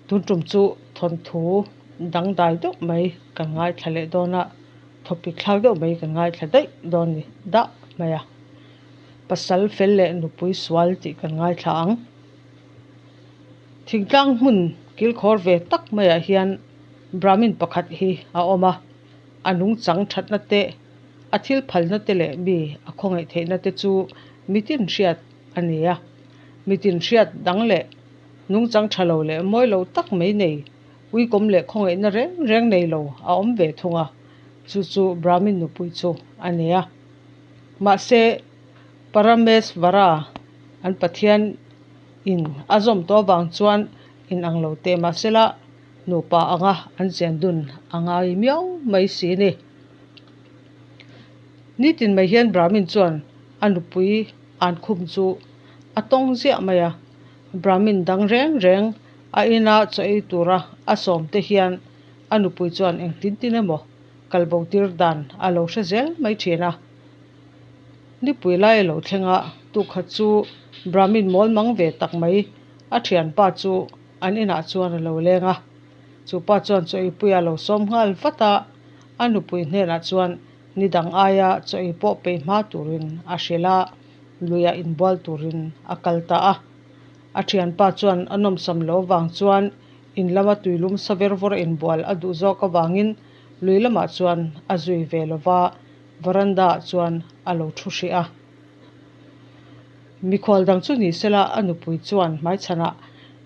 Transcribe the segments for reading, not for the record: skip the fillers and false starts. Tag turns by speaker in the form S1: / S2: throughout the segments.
S1: Tun tum chu thawnthu dangdai deuh mai kan ngaithla leh dawn a, thawpik thlak deuh mai kan ngaithla daih dawn ni dah mai a. Pasal fel leh nupui sual tih kan ngaithla ang. Thingtlang hmun kilkhawr ve tak maiah hian Brahmin pakhat hi a awm a, a nungchang thatna te, a thil phalna te leh mi a khawngaih theihna te chu mitin hriat a ni a. Mitin hriat dang leh nungchang tha lo leh mawi lo tak mai nei, uikawm leh khawngaihna reng reng nei lo a awm ve thung a, chu chu Brahmin nupui chu a ni a. Mahse, Paramesvara an Pathian in a zawm tawh avang chuan inang lo teh mahsela nupa anga an chen dun a ngai miau mai si ni. Nitin mai hian Brahmin chuan a nupui an khum chu a tawng ziah mai a, Brahmin dang reng reng a ina chaw ei tura a sawm te hian a nupui chuan engtin tin emaw kalbo tir dan a lo hre zel mai thin a. Nipui lai a lo thleng a, tukhat chu Brahmin mawl mang ve tak mai a thianpa chu an inah chuan a lo leng a. Chu pa chuan chaw eipuia a lo sawm nghal vat a, a nupui hnenah chuan ni dang aia chaw ei pawh peih hma turin a hrilh a, luiah inbual turin a kal ta a. A thianpa chuan a nawmsam lo vang chuan in lama tuilum sa ver vawr a inbual a duh zawk avangin lui lamah chuan a zui ve lo va, veranda ah chuan a lo thu hrih a. Mikhual dang chu ni sela a nupui chuan hmaichhanah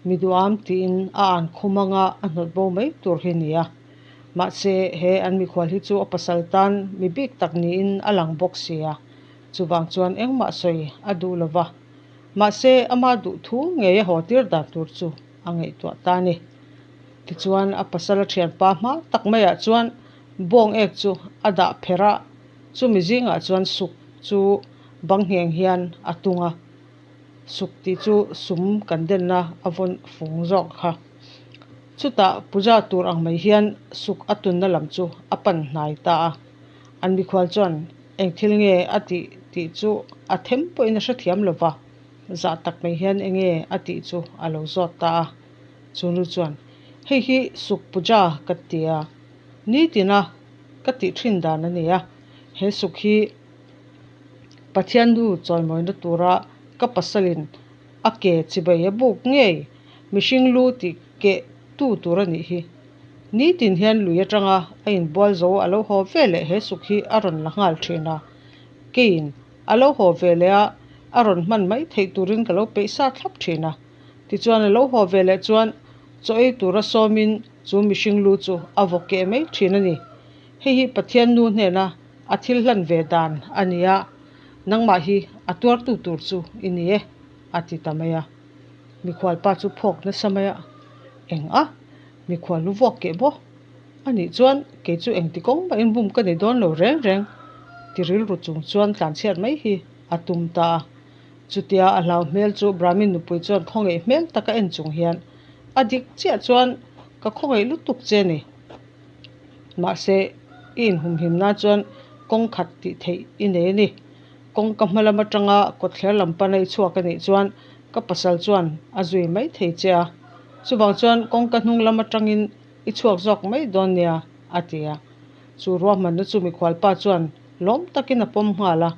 S1: mi duham tiin a an khum anga a hnawt bo mai tur hi ni a. Mahse he an mikhual hi chu a pasal tan mi bik tak niin a lang bawk si a, chuvang chuan engmah sawi a duh lo va. Mahse ama duh thu ngei a haw tir dan tur chu a ngaihtuah ta a ni. Tichuan a pasal a thianpa hma tak maiah chuan bawng ek chu a dah pherh a, chumi zingah chuan suk chu bang ngheng hian a tung a, suk tih chu sum kan denna a vawn fung zawk kha. Chutah puja tur ang mai hian suk a tunna lam chu a pan hnai ta a, an mikhual chuan eng thil nge a tih tih chu a them pawhin a hrethiam lo va, zah tak mai hian eng nge a tih chu a lo zawt ta a. Chu nu chuan, Hei hi suk puja ka ti a, nitina ka tih thin dan a ni a, he suk hi Pathian nu chawimawina tura ka pasalin a ke chibai a buk ngei mihring lu tih keh tu tur a nih hi. Nitin hian lui atanga a inbual zo a lo haw ve leh he suk hi a rawn la nghal thin a, keiin a lo haw ve leh a a rawn hman mai theih turin ka lo peih sa thlap thin a. Tichuan a lo haw ve leh chuan chaw ei tura sawmin chu mihring lu chu a vaw keh mai thin a ni. Hei hi Pathian nu hnena a thil hlan ve dan a ni a, nangmah hi a tuartu tur chu i ni e, a ti ta mai a. Mikhual pa chu phawk nasa mai a, Eng a? Mikhual lu vuak keh maw? A nih chuan kei chu engti kawng mahin bum ka ni dawn lo reng reng, ti rilru chung chuan tlanchhiat mai hi a tum ta a. Chutia a hlau hmel chu Brahmin nupui chuan khawngaih hmel taka en chung hian, A dik chiah chuan ka khawngaih lutuk che ni. Mahse, i inhumhim nan chuan kawng khat tih theih i nei a ni. Kawngka hma lam atanga kawtthler lam pana i chhuak a nih chuan ka pasal chuan a zui mai thei che a. Chuvang chuan kawngka hnung lam atangin i chhuak zawk mai dawn nia, a ti a. Chu ruahmanna chu mikhualpa chuan lawm takin a pawm nghal a.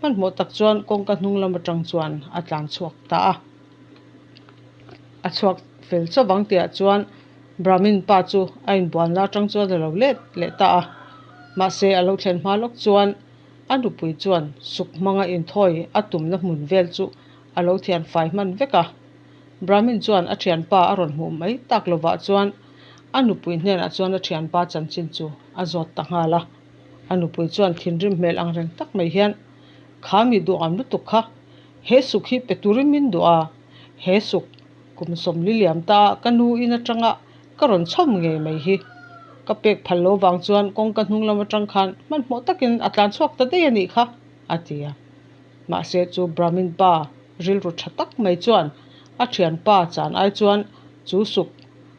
S1: Hmanhmawh tak chuan kawngka hnung lam atang chuan a tlan chhuak ta a. A chhuak fel chauh ang tihah chuan Brahmin pa chu a inbualna atang chuan a lo let leh ta a. Mahse a lo thlen hma lawk chuan a nupui chuan suk hmanga inthawi a tumna hmun vel chu a lo thian fai hman vek a. Brahmin chuan a thianpa a rawn hmuh mai tak lovah chuan a nupui hnenah chuan a thianpa chanchin chu a zawt ta nghal a. A nupui chuan thinrim hmel ang reng tak mai hian, Kha mi duham lutuk kha, he suk hi pe turin min duh a, he suk kum sawmli liam ta a ka nu in atanga ka rawn chhawm ngei mai hi. Ka pek phal lo vang chuan kawngka hnung lam atang khan hmanhmawh takin a tlan chhuak ta daih a nih kha, a ti a. Mahse chu Brahmin pa rilru tha tak mai chuan a thianpa chan ai chuan chu suk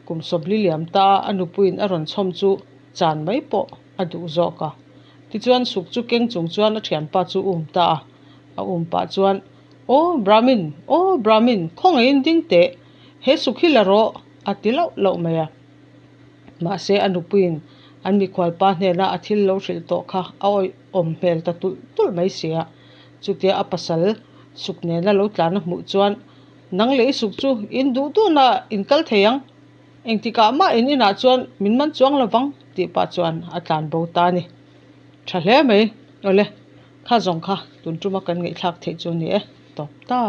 S1: kum sawmli liam ta a a nupuiin a rawn chhawm chu chan mai pawh a duh zawk a. Tichuan suk chu keng chung chuan a thianpa chu um ta a. A um pah chuan, Aw Brahmin, aw Brahmin, khawngaihin ding teh, he suk hi la rawh. a ti lauh lauh mai a. Mahse a nupuiin an mikhualpa hnena a thil lo hrilh tawh kha a awihawm hmel ta tulh tulh mai si a. Chutia a pasal suk nena lo tlan a hmuh chuan, Nang leh i suk chu in duh duhna in kal thei ang, engtikah mah in inah chuan min man chuang lo vang tih pah chuan a tlan bo ta a ni. Tha hle mai, awle, kha zawng kha tun tuma kan ngaihthlak theih chu a ni e, tawp ta.